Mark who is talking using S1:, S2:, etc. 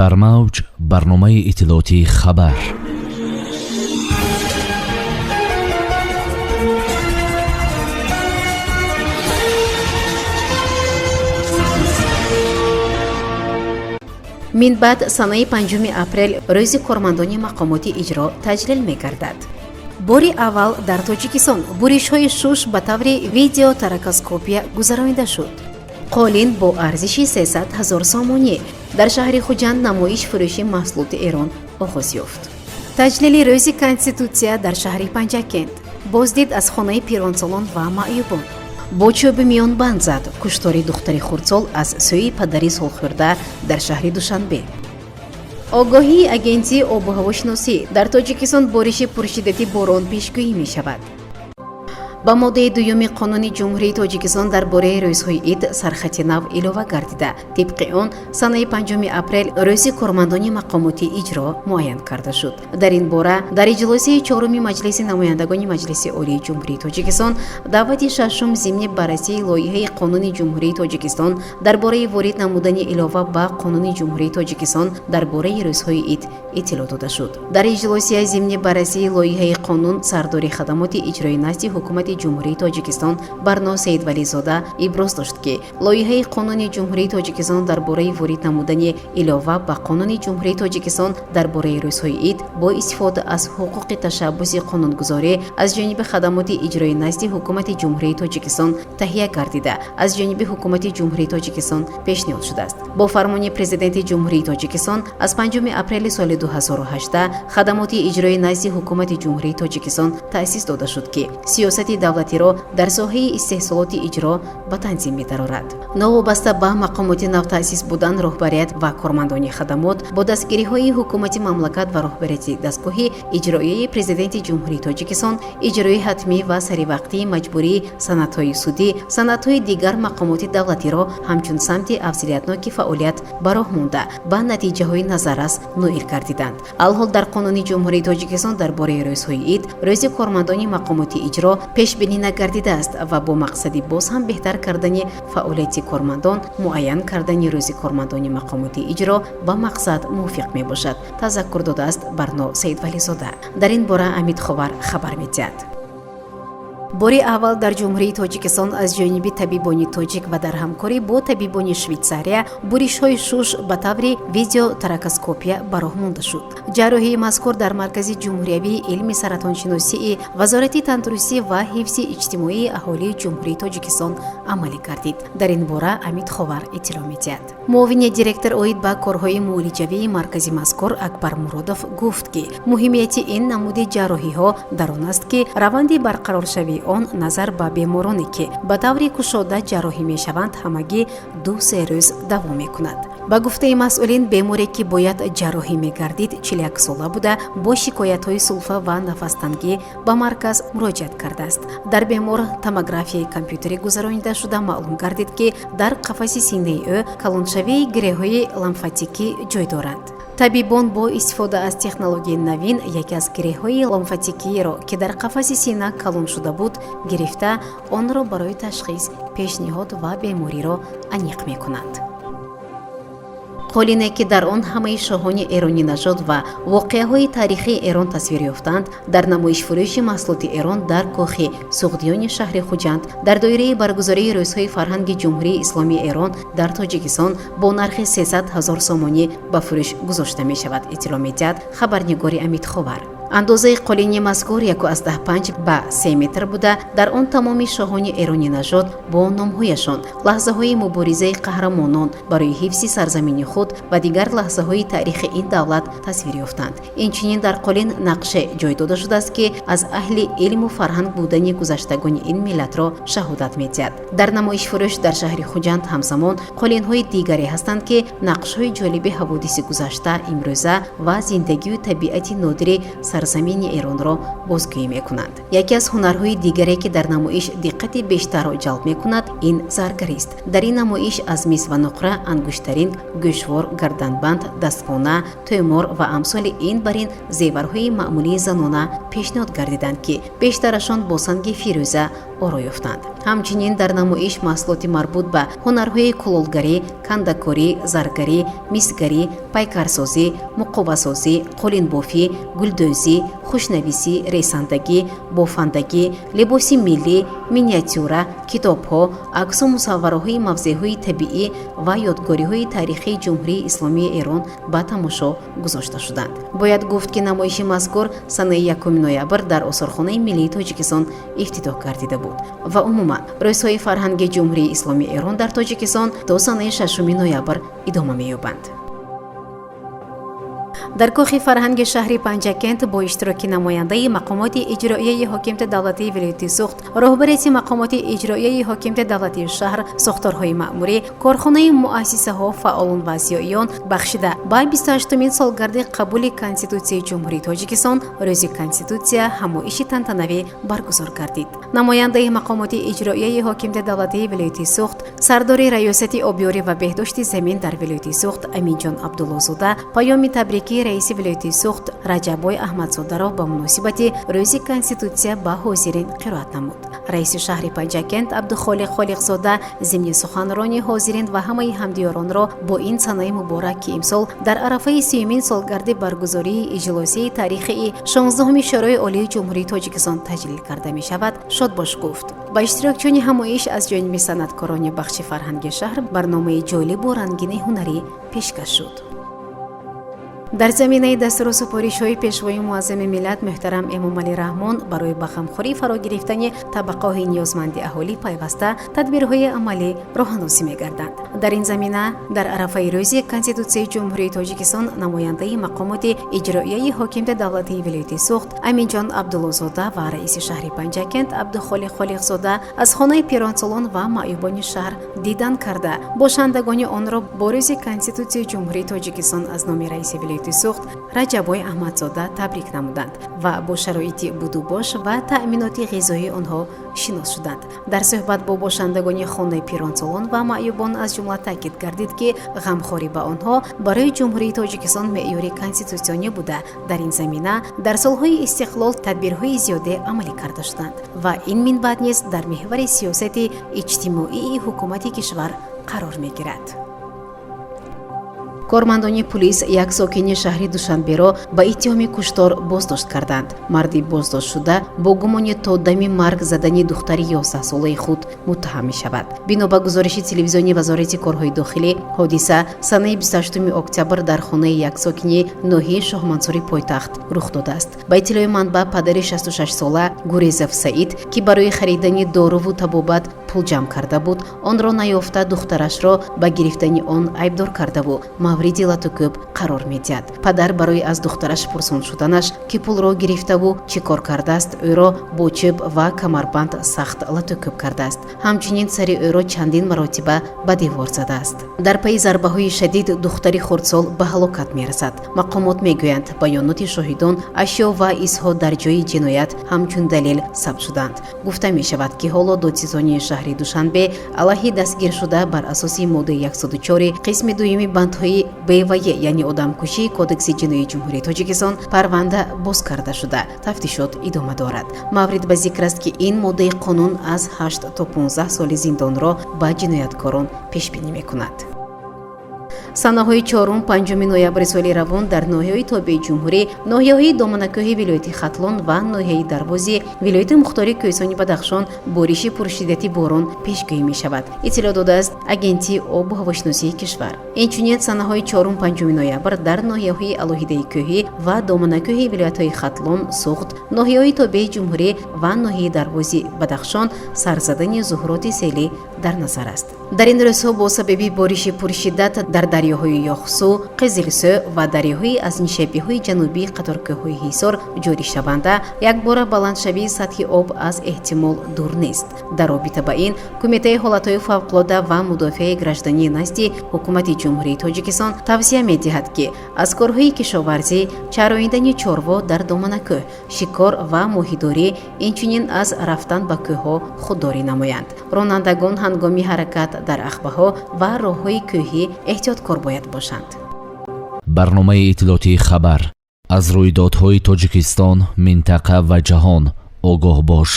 S1: Дар мавҷ барномаи иттилоотии «Хабар».
S2: Минбаъд санаи 5 апрел рӯзи кормандони мақомоти иҷро таҷлил мегардад. Бори аввал дар Тоҷикистон буришҳои шуш ба таври видеоторакоскопия гузаронида шуд. Қолин бо арзиши 300 ҳазор сомонӣ дар шаҳри Хуҷанд намоиш фурӯши маҳсулоти Эрон оғоз ёфт. Таҷлили рӯзи Конститутсия дар шаҳри Панҷакент, боздид аз хонаи пиронсолон ва маъюбон, бо чӯби миён банд зад, куштори духтари хурдсол аз сӯи падари солхӯрда дар шаҳри Душанбе. Огоҳии Агентии обу ҳавошиносӣ: дар Тоҷикистон бориши пуршиддати борон пешгӯӣ мешавад. Ба моддаи дуюми Қонуни Ҷумҳурии Тоҷикистон дар бораи рӯзҳои ид сархати нав илова гардида, тибқи он санаи 5 апрел рӯзи кормандони мақомоти иҷро муайян карда шуд. Дар ин бора дар иҷлосияи чоруми Маҷлиси намояндагони Маҷлиси Олии Ҷумҳурии Тоҷикистон даъвати шашум зимни баррасии лоиҳаи Қонуни Ҷумҳурии Тоҷикистон дар бораи ворид намудани илова ба Қонуни Ҷумҳурии Тоҷикистон дар бораи рӯзҳои ид иттилоъ дода шуд. Дар иҷлосия зимни баррасии лоиҳаи қонун сардори хадамоти иҷрои назди Ҳукумати Ҷумҳурии Тоҷикистон Барно Саидвализода иброз дошт, ки лоиҳаи Қонуни Ҷумҳурии Тоҷикистон дар бораи ворид намудани илова ба Қонуни Ҷумҳурии Тоҷикистон дар бораи рӯзҳои ид бо истифода аз ҳуқуқи ташаббуси қонунгузорӣ аз ҷониби хадамоти иҷрои назди Ҳукумати Ҷумҳурии Тоҷикистон таҳия гардида, аз ҷониби Ҳукумати Ҷумҳурии Тоҷикистон пешниҳод шудааст. Бо фармони Президенти Ҷумҳурии Тоҷикистон аз 5 апрели соли 2018 хадамоти иҷрои назди Ҳукумати Ҷумҳурии Тоҷикистон таъсис дода шуд, ки сиёсати давлатиро дар соҳаи истеҳсолоти иҷро ба танзим медарорад. Новобаста ба мақомоти навтаъсис будан, роҳбарият ва кормандони хадамот бо дастгириҳои ҳукумати мамлакат ва роҳбарияти дастгоҳи иҷроияи Президенти Ҷумҳурии Тоҷикистон иҷрои ҳатмӣ ва саривақтии маҷбурии санадҳои судӣ, санадҳои дигар мақомоти давлатиро ҳамчун самти афзалиятноки фаъолият ба роҳ монда, ба натиҷаҳои назаррас ноил гардиданд. Алҳол дар Қонуни Ҷумҳурии Тоҷикистон дар бораи рӯзҳои ид рӯзи кормандони мақомоти иҷро пешбинӣ нагардидааст ва бо мақсади боз ҳам беҳтар кардани фаъолияти кормандон муайян кардани рӯзи кормандони мақомоти иҷро ба мақсад мувофиқ мебошад, тазаккур додааст Барно Саидвализода. Дар ин бора Амид Ховар хабар медиҳад. Бори аввал дар Ҷумҳурии Тоҷикистон аз ҷониби табибони тоҷик ва дар ҳамкорӣ бо табибони Швейтсария буришҳои шуш ба таври видеоторакоскопия ба роҳ монда шуд. Ҷарроҳии мазкур дар Маркази ҷумҳуриявии илми саратоншиносии Вазорати тандурустӣ ва ҳифзи иҷтимоии аҳолии Ҷумҳурии Тоҷикистон амалӣ гардид. Дар ин бора Амид Ховар иттилоъ медиҳад. Муовини директор оид ба корҳои муолиҷавии маркази мазкур Акбар Муродов гуфт, ки муҳимияти ин намуди ҷарроҳиҳо дар он аст, ки раванди барқароршавии он назар ба бемороне, ки ба таври кушода ҷарроҳӣ мешаванд, ҳамагӣ 2-3 рӯз давом мекунад. Ба гуфтаи масъулин, беморе, ки бояд ҷарроҳӣ мегардид, 41сола буда, бо шикоятҳои сулфа ва нафастангӣ ба марказ муроҷиат кардааст. Дар бемор томографияи компютерӣ гузаронида шуда, маълум гардид, ки дар қафаси синаи ӯ калоншавии гиреҳҳои лимфатикӣ ҷой доранд. Табибон бо истифода аз технологияи навин яке аз гиреҳҳои лимфатикиеро, ки дар қафаси сина калон шуда буд, гирифта, онро барои ташхис пешниҳод ва бемориро аниқ мекунанд. Қолине, ки дар он ҳамаи шоҳони эронӣ нажод ва воқеаҳои таърихии Эрон тасвир ёфтанд, дар намоишфурӯши маҳсулоти Эрон дар кохи Суғдиёни шаҳри Хуҷанд дар доираи баргузории рӯзҳои фарҳанги Ҷумҳурии Исломии Эрон дар Тоҷикистон бо нархи 300 ҳазор сомонӣ ба фурӯш гузошта мешавад, иттилоъ медиҳад хабарнигори Амид Ховар. Андозаи қолини мазкур 1,5 ба 3 метр буда, дар он тамоми шоҳони эронӣ нажод бо номҳояшон, лаҳзаҳои муборизаи қаҳрамонон барои ҳифзи сарзамини худ ва дигар лаҳзаҳои таърихи ин давлат тасвир ёфтанд. Инчунин дар қолин нақше ҷой дода шудааст, ки аз аҳли илму фарҳанг будани гузаштагони ин миллатро шаҳодат медиҳад. Дар намоишфурӯш дар шаҳри Хуҷанд ҳамзамон қолинҳои дигаре ҳастанд, ки нақшҳои ҷолиби ҳаводиси гузашта, имрӯза ва зиндагию табиати нодири сарзамини Эронро бозгӯӣ мекунанд. Яке аз ҳунарҳои дигаре, ки дар намоиш диққати бештарро ҷалб мекунад, ин заргарист. Дар ин намоиш аз мис ва нуқра ангуштарин, гӯшвор, гарданбанд, дастпона, тӯмор ва амсоли ин бар ин зеварҳои маъмулии занона пешниҳод гардиданд, ки бештарашон бо санги фирӯза оро ёфтанд. Ҳамчунин дар намоиш маҳсулоти марбут ба ҳунарҳои кулолгарӣ, кандакорӣ, заргарӣ, мисгарӣ, пайкарсозӣ, муқовасозӣ, қолинбофӣ, гулдӯзӣ, хушнависӣ, ресандагӣ, бофандагӣ, либоси миллӣ, миниатюра, китобҳо, аксу мусаввараҳои мавзеъҳои табиӣ ва ёдгориҳои таърихии Ҷумҳурии Исломии Эрон ба тамошо гузошта шуданд. Бояд гуфт, ки намоиши мазкур санаи 1 ноябр дар Осорхонаи миллии Тоҷикистон ифтитоҳ гардида буд ва умуман рӯзҳои фарҳанги Ҷумҳурии Исломии Эрон дар Тоҷикистон то санаи 6 ноябр идома меёбанд. Дар кохи фарҳанги шаҳри Панҷакент бо иштироки намояндаи мақомоти иҷроияи ҳокимияти давлатии вилояти Суғд, роҳбарияти мақомоти иҷроияи ҳокимияти давлатии шаҳр, сохторҳои маъмурӣ, корхонаи муассисаҳо, фаъолон ва зиёиён, бахшида ба 28-умин солгарди қабули Конститутсияи Ҷумҳурии Тоҷикистон, Рӯзи Конститутсия, ҳамоиши тантанавӣ баргузор гардид. Намояндаи мақомоти иҷроияи ҳокимияти давлатии вилояти Суғд, сардори раёсати обёрӣ ва беҳдошти замин дар вилояти Суғд Аминҷон Абдуллозода паёми табрикии раиси вилояти Суғд Раҷаббой Аҳмадзодаро ба муносибати Рӯзи Конститутсия ба ҳозирин қироат намуд. Раиси шаҳри Панҷакент Абдухолиқ Холиқзода зимни суханронӣ ҳозирин ва ҳамаи ҳамдиёронро бо ин санаи муборак, ки имсол дар арафаи 30-умин солгарди баргузории иҷлосияи таърихии 16-уми Шӯрои Олии Ҷумҳурии Тоҷикистон таҷлил карда мешавад, шодбош гуфт. Ба иштирокчиёни ҳамоиш аз ҷониби санъаткорони бахши фарҳанги шаҳр барномаи ҷолибу рангини ҳунарӣ пешкаш шуд. Дар заминаи дастуру супоришҳои Пешвои муаззами миллат муҳтарам Эмомалӣ Раҳмон барои ба ғамхорӣ фаро гирифтани табақаҳои ниёзманди аҳолӣ пайваста тадбирҳои амалӣ роҳандозӣ мегарданд. Дар ин замина дар арафаи Рӯзи Конститутсияи Ҷумҳурии Тоҷикистон намояндаи мақомоти иҷроияи ҳокимияти давлатии вилояти Суғд Аминҷон Абдуллозода ва раиси шаҳри Панҷакент Абдухолиқ Холиқзода аз хонаи пиронсолон ва маъюбони шаҳр дидан карда, бошандагони онро бо Рӯзи Конститутсияи Ҷумҳурии Тоҷикистон аз номи раиси вилояти Суғд Раҷаббой Аҳмадзода табрик намуданд ва бо шароити будубош ва таъминоти ғизоии онҳо шинос шуданд. Дар суҳбат бо бошандагони хонаи пиронсолон ва маъюбон аз ҷумла таъкид гардид, ки ғамхорӣ ба онҳо барои Ҷумҳурии Тоҷикистон меъёри конститутсионӣ буда, дар ин замина дар солҳои истиқлол тадбирҳои зиёде амалӣ карда шуданд ва ин минбаъд низ дар меҳвари сиёсати иҷтимоии ҳукумати кишвар қарор мегирад. Кормандони пулис як сокини шаҳри Душанберо ба иттиҳоми куштор боздошт карданд. Марди боздоштшуда бо гумони то дами марг задани духтари 11-солаи худ муттаҳам мешавад. Бино ба гузориши телевизиони Вазорати корҳои дохилӣ, ҳодиса санаи 28 октябр дар хонаи як сокини ноҳияи Шоҳмансури пойтахт рух додааст. Ба иттилои манбаъ, падари 66-сола Гурезов Саид, ки барои харидани доруву табобат пул ҷамъ карда буд, онро наёфта, духтарашро ба гирифтани он айбдор кардаву мавриди латукӯб қарор медиҳад. Падар барои аз духтараш пурсон шуданаш, ки пулро гирифтаву чӣ кор кардааст, ӯро бо чӯб ва камарбанд сахт латукӯб кардааст. Ҳамчунин сари ӯро чандин маротиба ба девор задааст. Дар пайи зарбаҳои шадид духтари хурдсол ба ҳалокат мерасад. Мақомот мегӯянд, баёноти шоҳидон, ашё ва изҳо дар ҷои ҷиноят ҳамчун далел сабт шуданд. Гуфта мешавад, ки ҳоло додситонии шаҳри Душанбе алайҳи дастгиршуда бар асоси моддаи 104 қисми дуюми бандҳои Б ва Е, яъне одамкушии, Кодекси ҷиноии Ҷумҳурии Тоҷикистон парванда боз карда шуда, тафтишот идома дорад. Маврид ба зикр аст, ки ин моддаи қонун аз 8 то 15 соли зиндонро ба ҷинояткорон пешбинӣ мекунад. Санаҳои 4, 5 ноябри соли равон дар ноҳияҳои тобеи ҷумҳурӣ, ноҳияҳои доманакӯҳи вилояти Хатлон ва ноҳияи Дарвози вилояти мухтори Кӯҳистони Бадахшон бориши пуршиддати борон пешгӯӣ мешавад, иттилоъ додааст Агентии обу ҳавошиносии кишвар. Инчунин санаҳои 4, 5 ноябр дар ноҳияҳои алоҳидаи кӯҳӣ ва доманакӯҳи вилоятҳои Хатлон, Суғд, ноҳияҳои тобеи ҷумҳурӣ ва ноҳияи Дарвози Бадахшон сар задани зуҳуроти селӣ дар назар аст. Дар ин рӯзҳо бо сабаби бориши пуршиддат дар дарёҳои Ёхсу, Қизилсӯ ва дарёҳои аз нишебиҳои ҷанубии қаторкӯҳҳои Ҳисор ҷорӣшаванда якбора баландшавии сатҳи об аз эҳтимол дур нест. Дар робита ба ин Кумитаи ҳолатҳои фавқулода ва мудофиаи гражданӣ назди Ҳукумати Ҷумҳурии Тоҷикистон тавсия медиҳад, ки аз корҳои кишоварзӣ, чароидани чорво дар доманакӯҳ, шикор ва моҳидорӣ, инчунин аз рафтан ба кӯҳҳо худдорӣ намоянд. Ронандагон ҳангоми ҳаракат дар ахбаҳо ва роҳҳои кӯҳӣ эҳтиёткор бояд бошанд.
S1: Барномаи иттилоотии «Хабар». Аз рӯйдодҳои Тоҷикистон, минтақа ва ҷаҳон огоҳ бош.